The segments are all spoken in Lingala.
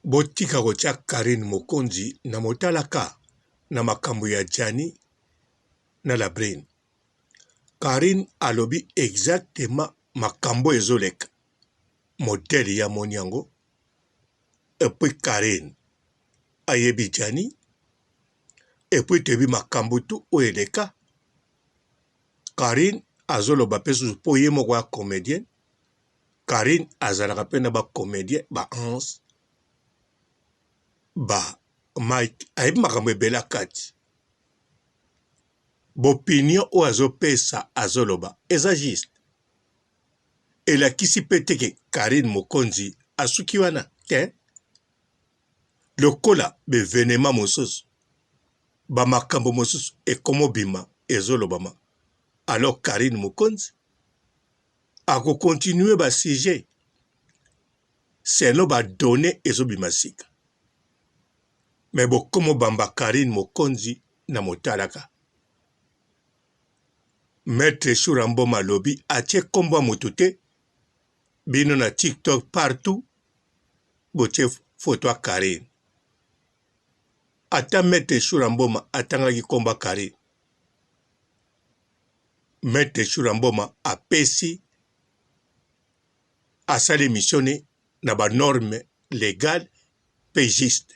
Botika kotia Carine Mokonzi na motalaka na makambo ya Djany na la brune. Carine alobi exactement makambo oyo ezoleka modèle ye amoni yango et puis Carine ayebi Djany et puis toyebi makambo tout oyo eleka. Carine azoloba pe susu po ye moko ya comedienne Carine azalaka pe na ba comedien ba Hans ba Mike ayebi makambo ebele akati bopinion oyo azopesa azoloba eza juste elakisi pe te ke Carine Mokonzi asuki wana te lokola bevenema mosusu ba makambo mosusu ekomobima ezolobama alors Carine Mokonzi ako continuer ba sujet selon ba donnees ezo bima sika mais bokomo bamba Carine Mokonzi na motalaka. Maitre Shura Mboma alobi atie kombo ya mutu te bino na TikTok partout botie photo ya Carine ata Maitre Shura Mboma atangaki kombo ya Carine. Maitre Tshura Mboma apesi asali emission ne na ba normes legales pe juste.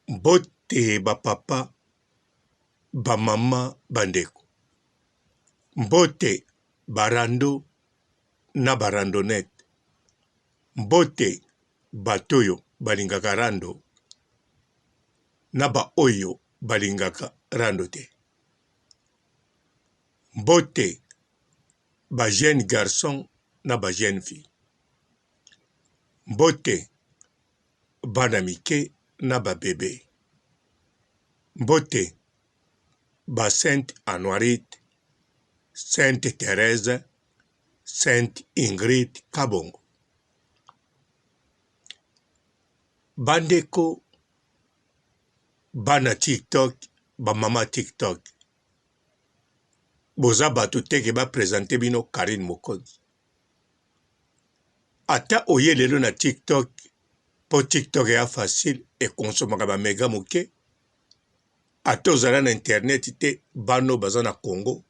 Mbote ba papa, ba mama, ba ndeko. Mbote ba rando na ba randonnette. Mbote bato oyo balingaka rando na ba oyo balingaka rando te. Mbote ba jeunes garçons na ba jeunes filles. Mbote bana mike na ba bebes. Mbote ba Sainte Anuarite, Sainte Therèse, Sainte Ingrid Kabongo. Bandeko bana tiktok ba mama tiktok boza bato te ke ba presente bino Carine Mokonzi ata oye lelo na tiktok po tiktok eya facile ekonsomaka ba mega moke ata ozala na internet te bano baza na Congo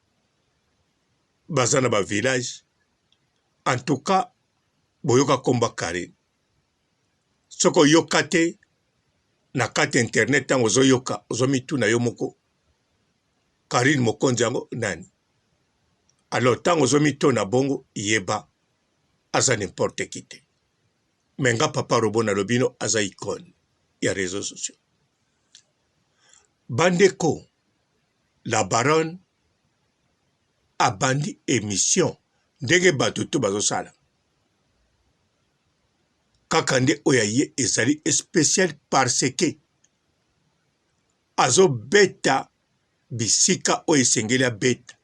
baza na ba village en tout cas boyoka komba Carine soki oyoka te na kati ya internet ntango ozoyoka ozomituna yo moko Carine Mokonzi yango nani alors ntango ozomitona bongo yeba aza n'importe qui te me nga papa robo nalobi no aza icone ya réseaux sociaux bandeko la baronne abandi emission ndenge bato to bazosala Kaka nde oyo ya ye ezali especial parce que azobeta bisika oyo esengeli abeta.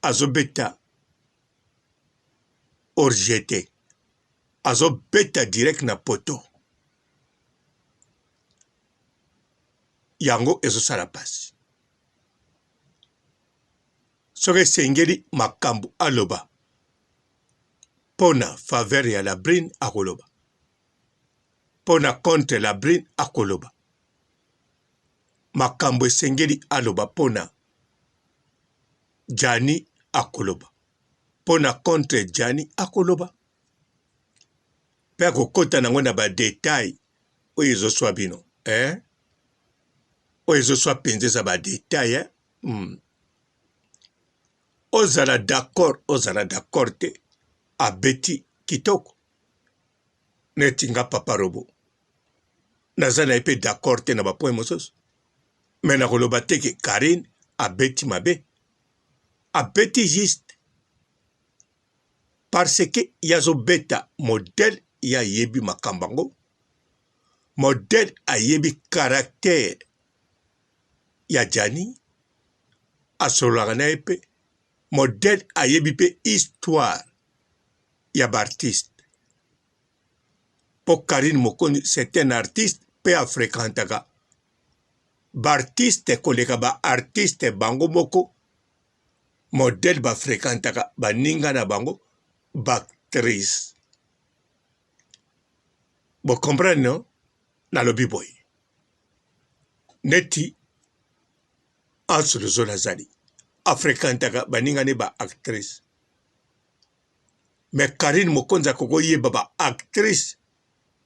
Azobeta orge te. Azobeta direct na poto. Yango ezosala pasi. Soki esengeli makambo aloba pona faveur ya la brune akoloba pona contre la brune akoloba makambo esengeli aloba pona Djani akoloba pona contre Djani akoloba pe akokota nango na ba detail oyo ezoswa bino eh? Oyo ezoswa mpenza eza ba detail eh? Ozala d'accord ozala d'accord te abeti kitoko neti nga papa robo naza na ye pe d'accord te na ba point mosusu mais nakoloba te ke Carine abeti mabe abeti juste parce que ye azobeta modèle ye ayebi makambo yango modèle ayebi caractère ya Djani asololaka na ye pe modèle ayebi pe histoire ya ba artiste po Carine Mokonzi c'est un artiste pe a frequentaka ba artiste koleka ba artiste bango moko modèle ba frequentaka baninga na bango ba actrice. Bo comprendre non? Nalobi boye. Neti Hans Luzolo azali afrekantaka baninga ne ba actrice. Mais Carine Mokonzi akoki koyeba ba actrice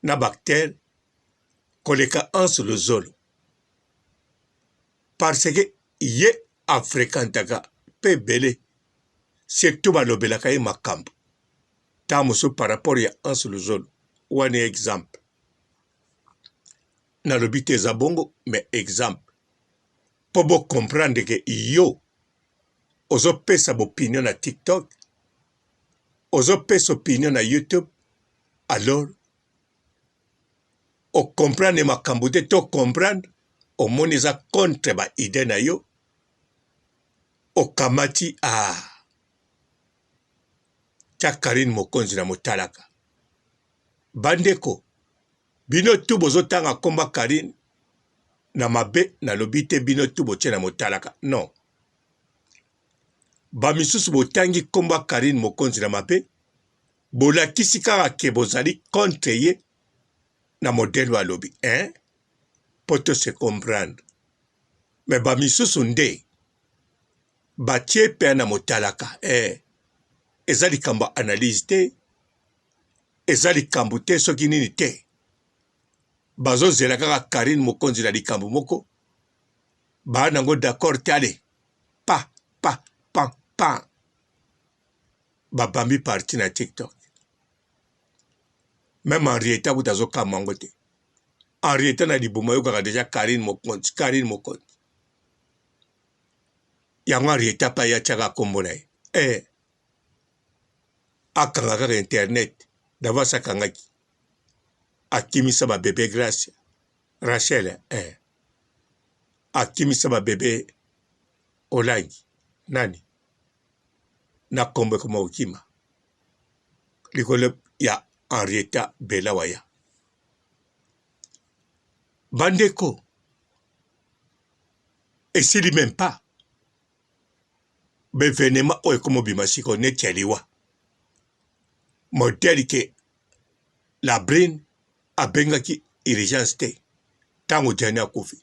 na ba acteur koleka Hans Luzolo. Parce que ye afrekantaka pe ebele surtout balobelaka ye makambo ntango mosusu par rapport ya Hans Luzolo wana exemple nalobi te eza bongo mais exemple mpo bo comprendre ke yo ozopesa bopinion na TikTok ozopesa opinion na YouTube alors o comprendre makambo te to comprendre omoni eza contre ba idee na yo okamati ah tia Carine Mokonzi na motalaka bandeko bino tu bozotanga komba Carine na mabe nalobi te bino tu botie na motalaka non bamisusu botangi komba Carine Mokonzi na mabe Bolakisi kaka ke bozali contre ye na modèle oyo alobi hein po to se comprendre mais ba misusu nde batie pe na motalaka eh eza likambo ya analyse te eza likambo te soki nini te bazozela kaka Carine Mokonzi na likambo moko baa nango d'accord te ale pa pa pan pan babambi parti na tiktok meme Henrietta kutu azokamwa yango te Henrietta na libuma ayokaka deja Carine Mokonzi Carine Mokonzi yango Henrietta mpe aye atiaka nkombo na ye eh. Akanga kaka internet d'avance akangaki akimisa ba bebe Gracia Rachel eh. Akimisa ba bebe Olangi nani na kombo ekoma kokima likolo ya Henrietta Bella Waya. Bandeko, esili meme pas ba evenement oyo ekoma obima sikoyo neti ya liwa modèle ke la brune abengaki urgence te ntango Gianni akufi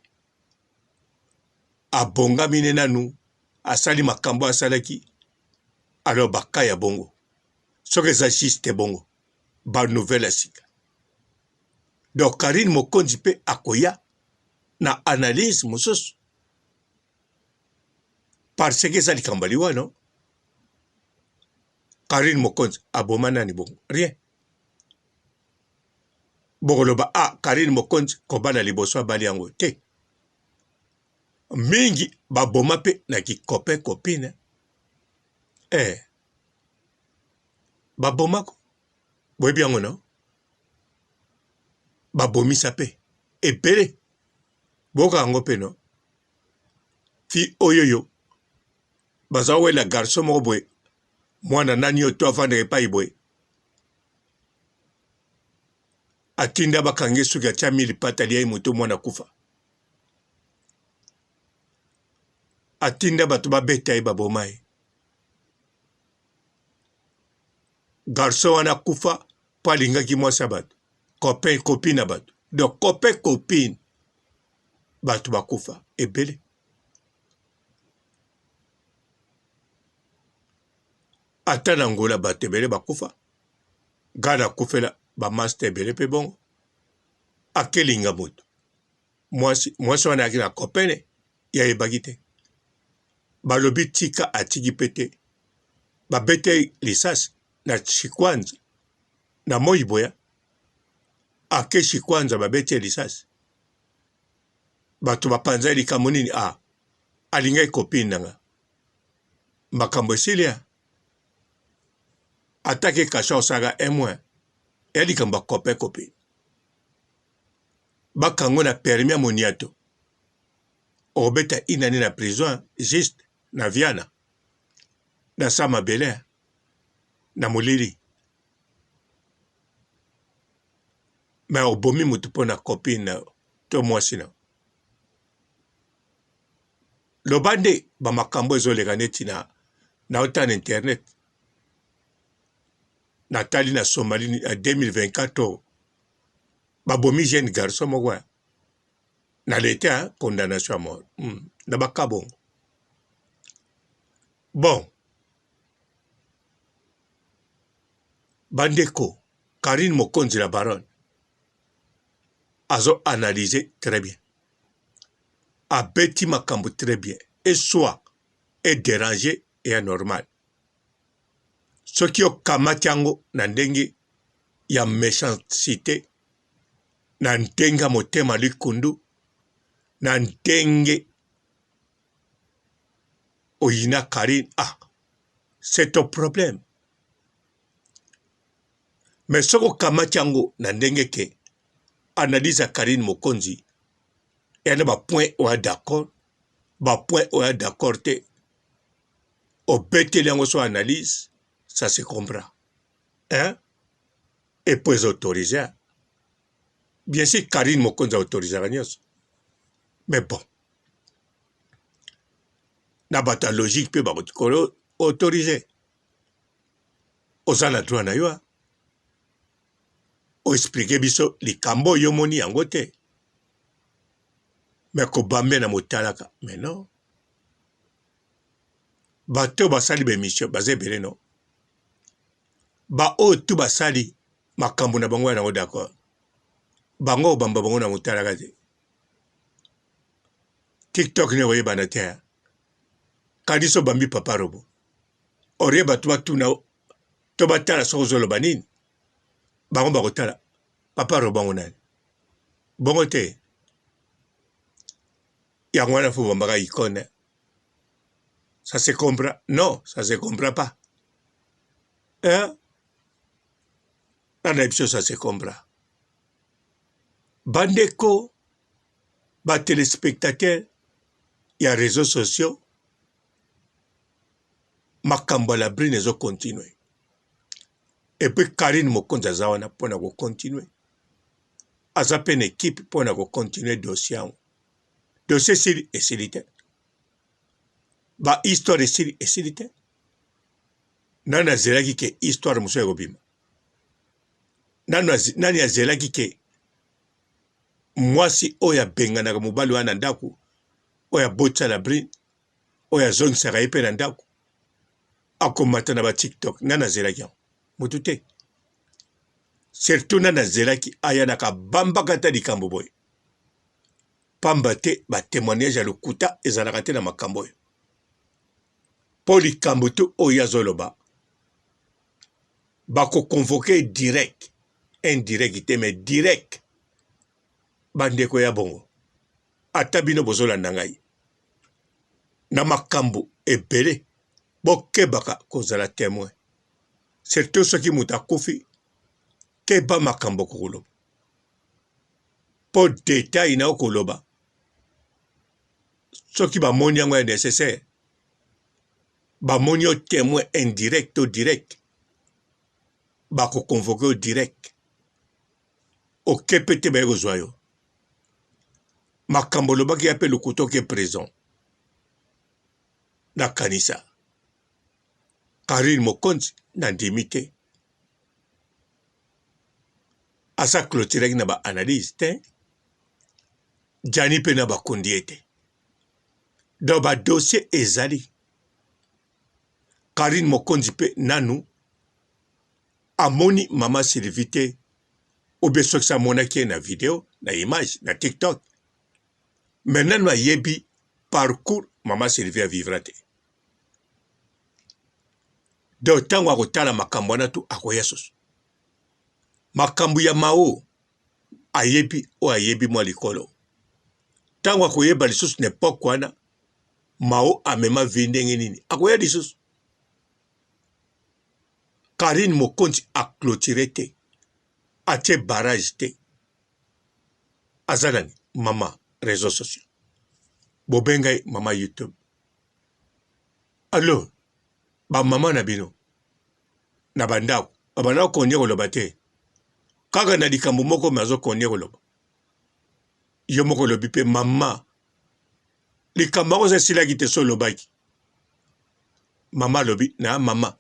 abongami ne nanu asali makambo asalaki alors ba cas ya bongo soki eza juste bongo ba nouvelle ya sika donc Carine Mokonzi pe akoya na analyse mosusu parce que eza likambo ya liwa non Carine Mokonzi aboma nani bongo rien bokoloba ah Carine Mokonzi kobala liboso abali yango te mingi baboma mpe na kikope copine eh babomako boyebi yango no babomisa mpe ebele boyoka yango mpe no ti oyoyo baza wela garçon moko boye mwana nani oyo to afandaka epai boye atinda bakange suki atya mi lipata liai moto mwana kufa atinda bato babeta ye baboma ye garçon wana akufa mpo alingaki mwasi ya bato copain copine ya bato donc copain copine bato bakufa ebele ata na Angola bato ebele bakufa nga nakufela ba masta ebele mpe bongo akelinga moto mwasi mwasi wana ayaki na copain ye ayebaki te balobi tika atiki mpe te babete lisasi na chikwanza na moi boya ake chikwanza babeti ye lisasi bato bapanza likambo nini a ah, alingaki copine na nga makambo esili ya ata ke kasha osalaka un mois ya likambo ya copain copine bakango na permis ya moniato okobeta une année na prison juste na viana na sa mabele na molili me obomi motu mpo na copine na yo to mwasi na yo loba nde bamakambo ezoleka neti na naotala na internet natali na Somalie na 2024 oyo. Babomi jeune garçon moko ya na leta condamnation à mort na baka bongo. Bon bandeko, Carine Mokonzi la baronne azo analyser très bien, abeti makambo très bien, eswa e déranger eya normal. Soki okamati yango na ndenge ya mechancite, na ndenge ya motema likundu, na ndenge oyina Carine, ah, c'est ton problème. Mais soki okamati yango na ndenge ke analyse ya Carine Mokonzi eya na ba point oya d'accord, ba point oya d'accord te, obeteli yango so analyse, ça se comprend, hein? Et puis eza autorisé, bien sûr Carine Mokonzi autorisaka nyonso, mais bon na bato ya logique mpe bakoki autorise. Oza na droit na yo oexplike biso likambo oyo omoni yango te, me kobambe na motalaka. Mais non, bato oyo basali baemission baza ebele, no baoyo tu basali makambo na bango ya nango d'accord, bango obamba bango na motalaka te. TikTok ne koyebana te, kanisi obambi papa robo orie, bato batuna to batala soki ozoloba nini, bango bakotala papa robo yango nani bongo te. Yango wana fo bambaka icone, ça se comprend non, ça se comprend pas, hein? Nana biso, ça se comprend. Bandeko ba telespectateurs ya réseaux sociaux, makambo ya Labrine ezo continuer, et puis Carine Mokonzi aza wana mpona kocontinue, aza mpe na ekipe mpona kocontinue dossier yango. Dossier esili esili te, ba histoire esili esili te. Nani azelaki ke histoire mosusu ekobima? Nani azelaki ke mwasi oyo abenganaka mobali wana na ndako, oyo abotisa Labrine, oyo azongisaka ye mpe na ndako, akomata na ba TikTok? Nani azelaki yango? Motu te. Surtout nani azelaki aya na kabambaka ata likambo boye? Pamba te ba témoignage ya lokuta ezalaka te na makambo oyo, mpo likambo te oyo azoloba bakoconvoke direct, indirect te, mais direct. Bandeko ya bongo, ata bino bozolanda ngai na makambo ebele, bokebaka kozala témoin, surtout soki moto akufi, keba makambo kokoloba, mpo detail na okoloba soki bamoni yango ya nécessaire, bamoni yo témoin indirect to direct, bakoconvoke yo direct, okepe te, baye kozwa yo makambo olobaki ya mpe lokuta, oke prison. Nakanisa Carine Mokonzi nandimi te asa clôturaki na ba analyse te, Gianni mpe na bakundi ye te, donc ba dossier ezali. Carine Mokonzi mpe nanu amoni mama Sylvie te, obe soki amonaki ye na video na image na TikTok, mais nanu ayebi parcours mama Sylvie avivra te. Donc ntango akotala makambo wana tu, akoya susu makambo ya mao ayebi oyo ayebi mwa likolo. Ntango akoyeba lisusu na epoke wana mao amema vi ndenge nini, akoya lisusu. Carine Mokonzi aclotire te, atie barrage te, aza nani? Mama réseaux sociaux, bobenga ye mama YouTube. Alors bamama na bino na bandako babanda kokonie koloba te, kaka na likambo moko me azokonie koloba. Yo moko olobi mpe mama likambo yango eza esilaki te, so olobaki mama alobi na mama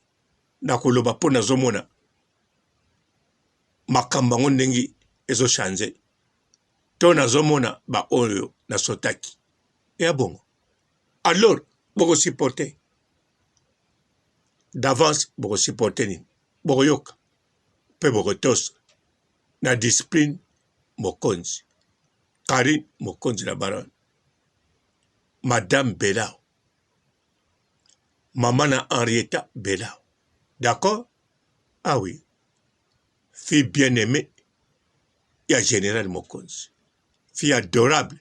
nakoloba mpo nazomona makambo yango ndenge. ezo change to nazomona ba oyo nasotaki eya bongo alors boko supporter d'avance boko supporter nini bokoyoka mpe bokotosa na discipline mokonzi Carine mokonzi la baronne madame Belao maman na Henrietta Belao d'accord ah oui fille bien aimée ya general mokonzi fille adorable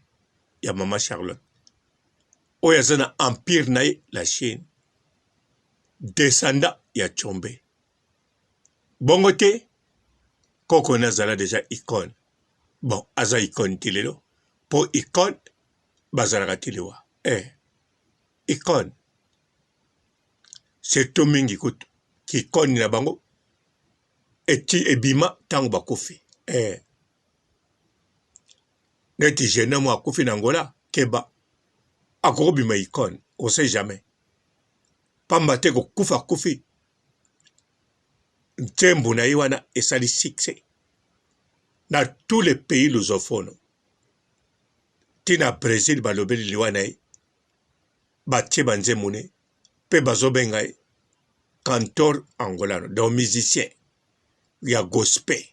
ya mama Charlotte oyo aza na empire na ye la Chine descendant ya Tshombe bongo te koko na azala deja icone bon aza icone ti lelo po icone bazalaka ti liwa eh icone surtout mingi kutu kikoni na bango eti ebima ntango bakufi eh. Neti jeune homme akufi na Angola keba akokobima icone on sait jamais pamba te kokufa akufi nzembo na ye wana esali succès na tous les pays lusophone ti na Bresil balobeli liwa na ye batie ba nzembo ne pe bazobenga ye cantor angolano donc musicien ya gospel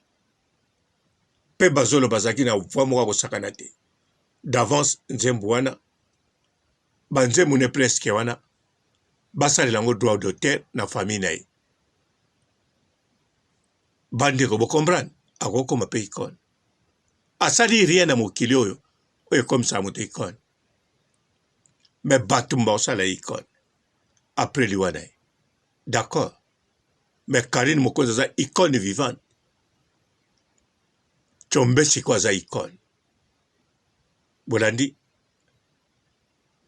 pe bazoloba azalaki na voix moko ya kosakana te d'avance nzembo wana ba nzembo ne presque wana basalela yango droit d'auteur na famille na ye bandeko bo comprendre akokoma pe icone asali rien na mokili oyo oyo ekomisaka moto icone mais bato bakosala ye icone après liwa na ye d'accord mais Carine Mokonzi aza icone vivante Tshombe sikoyo aza icone bolandi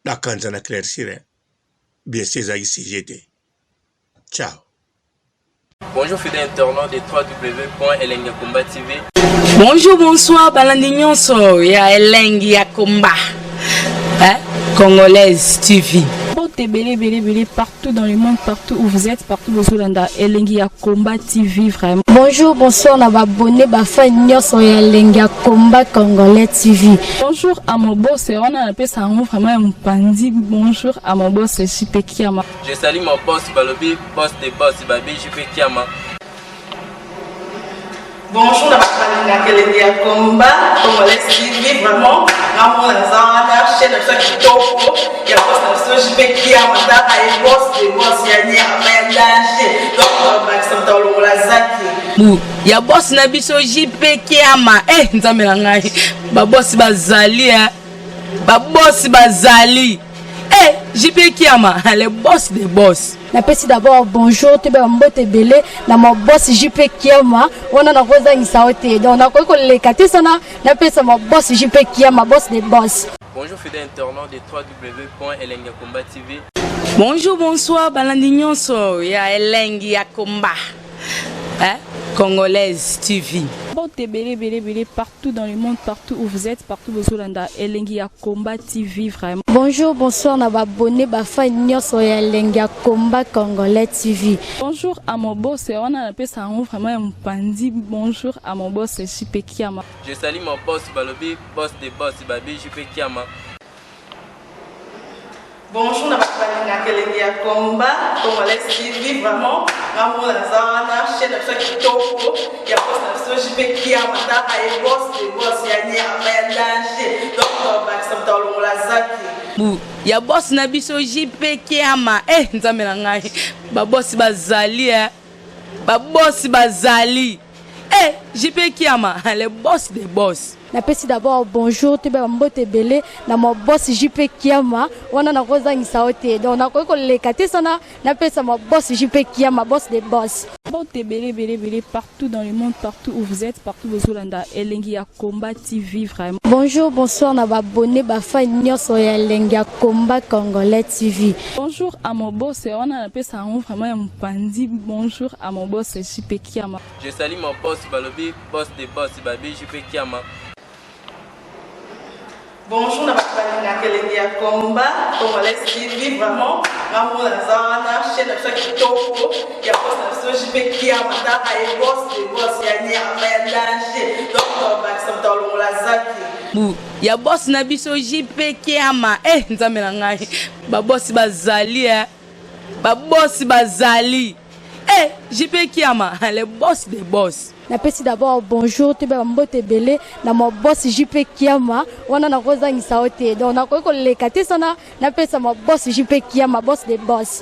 nakanza na claircir bien sûr ezalaki sujet te ciao. Bonjour fidèle internaute de www.elengiyakomba TV. Bonjour, bonsoir, balandi nyonso ya elengi ya komba. Hein? Congolaise TV. Mbote ebele ebele ebele partout dans le monde partout où vous êtes partout bozolanda elengi ya combat TV vraiment. Bonjour, bonsoir na ba abonné ba fan nyonso ya elengi ya combat congolais TV. Bonjour à mon boss wana napesa yango vraiment ya mopanzi bonjour à mon boss JP Kiama. Je salue mon boss balobi boss de boss babi JP Kiama. Bonjour na bato balingaka elengi ya combat congolais TV vraiment ngamona naza wana chaîne na biso ya kitoko ya boss na biso JP Kiama tala ye boss de boss ya nyama ya danger donc bakisa moto alongola zaki bu ya boss na biso JP Kiama eh nzambe na ngai ba boss bazali eh ba boss bazali eh JP Kiama le boss de boss. Napesi d'abord bonjour toyeba mbote ebele na ma boss JP Kiama wana nakozangisa yo te donc nakoki koleka te sana napesa ma boss JP Kiama boss de boss. Bonjour fidèle internaute de www.elengiyakomba TV. Bonjour, bonsoir, balandi nyonso ya elengi ya komba. Hein? Congolaise TV. Mbote ebele ebele ebele partout dans le monde partout où vous êtes partout bozolanda elengi ya combat TV vraiment. Bonjour, bonsoir na ba abonné ba fan nyonso ya elengi ya combat congolais TV. Bonjour à mon boss wana napesa yango vraiment ya mopanzi bonjour à mon boss JP Kiama. Je salue mon boss balobi boss de boss babi JP Kiama. Bonjour na bato balingaka elengi ya combat congolais TV vraiment ngamona naza wana chaîne na biso ya kitoko ya boss na biso JP Kiama tala ye boss de boss ya nyama ya danger donc bakisa moto alongola zaki bu ya boss na biso JP Kiama eh nzambe na ngai ba boss bazali eh ba boss bazali eh JP Kiama le boss de boss. Napesi d'abord bonjour toyeba mbote ebele na ma boss JP Kiama wana nakozangisa yo te donc nakoki koleka te sana napesa ma boss JP Kiama boss de boss. Mbote ebele ebele ebele partout dans le monde partout où vous êtes partout bozolanda elengi ya combat TV vraiment. Bonjour bonsoir na ba abonné ba fan nyonso ya elengi ya combat congolais TV. Bonjour à mon boss wana napesa yango vraiment ya mopanzi bonjour à mon boss JP Kiama. Je salue mon boss balobi boss de boss babi JP Kiama. Bonjour na bato balingaka elengi ya combat congolais TV vraiment ngamona naza wana chaîne na biso ya kitoko ya boss na biso JP Kiama tala ye boss de boss ya nyama ya danger donc. Mokolo aza te. Bu ya boss na biso JP Kiama. Eh nzambe na ngai. Ba boss bazali eh. Ba boss bazali. Eh JP Kiama, le boss des boss. Napesi d'abord bonjour toyeba bambote ebele na ma boss JP Kiama. Wana nakozangisa yo te, donc nakoki koleka te sana napesa ma boss JP Kiama, boss de boss.